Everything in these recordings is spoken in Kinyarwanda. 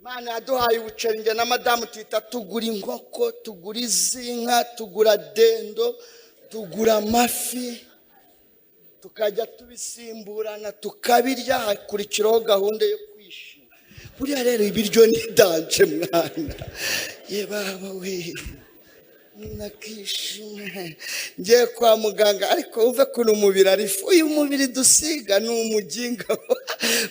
Imana yaduhaye ubuceri, njye na madamu tuhita tugura inkoko, tugura izinka, tugura dendo, tugura amafi, tukajya tubisimburana tukabirya. Hakurikiraho gahunda yo kwishima. Buriya rero ibiryo ni danger mwana, ye baba we, nakishima. Ngiye kwa muganga, ariko wumve ukuntu umubiri ari ifu. Uyu mubiri dusiga ni umuginga.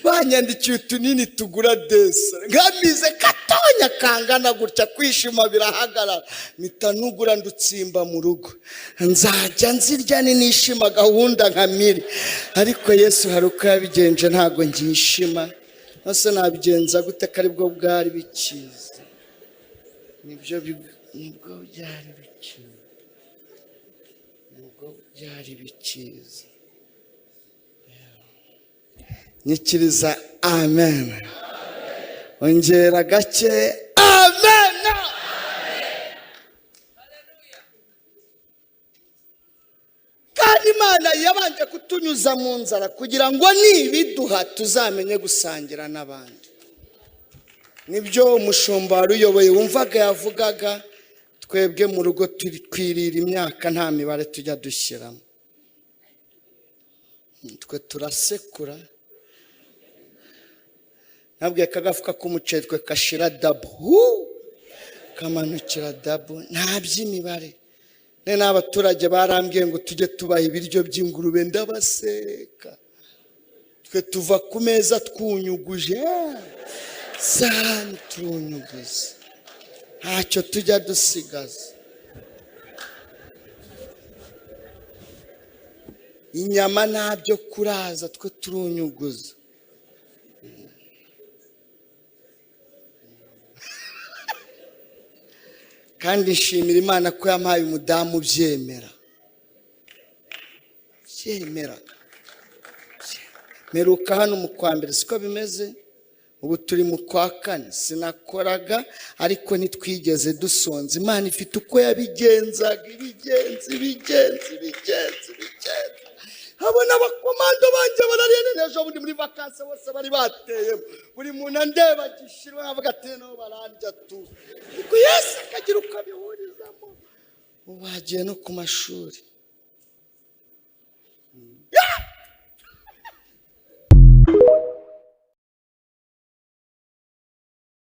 Banyandikiye utunini tugura desa, nkamize katonya kangana gutya, kwishima birahagarara. Mpita nugura ndutsimba mu rugo, nzajya nzirya ninishima gahunda nka miri. Ariko Yesu hari uko yabigenje, ntabwo ngishima. Ese nabigenza gute ko aribwo bwari bikiza? Nibyo, nibwo byari bikiza, nibwo byari bikiza. Nyikiriza amen, ongera gake amen. Kandi Imana yabanje kutunyuza mu nzara kugira ngo nibiduha tuzamenye gusangira n'abandi. Nibyo umushumba wari uyoboye wumvaga yavugaga. Twebwe mu rugo twirira imyaka, nta mibare tujya dushyiramo, twe turasekura. Nabwiye ko agafuka k'umuceri twe kashira dabo, kamanukira dabo, nta by'imibare. Ne n'abaturage barambwiye ngo tujye tubaha ibiryo by'ingurube, ndabaseka. Twe tuva ku meza twunyuguje sahani, turunyuguza, ntacyo tujya dusigaza. Inyama ntabyo kuraza, twe turunyuguza. Kandi nshimira Imana ko yampaye umudamu ubyemera, byemera. Mperuka hano mu kwa mbere, siko bimeze? Ubu turi mu kwa kane. Sinakoraga, ariko ntitwigeze dusonza. Imana ifite uko yabigenzaga, ibigenza, ibigenza, ibigenza, ibigenza. Abona abakomando banjye barariye. Ejo bundi muri vacances bose bari bateyemo, buri muntu andeba gishirwa, avuga ati no barandya tu. Ariko Yesu akagira uko abihurizamo. Ubu bagiye no ku mashuri.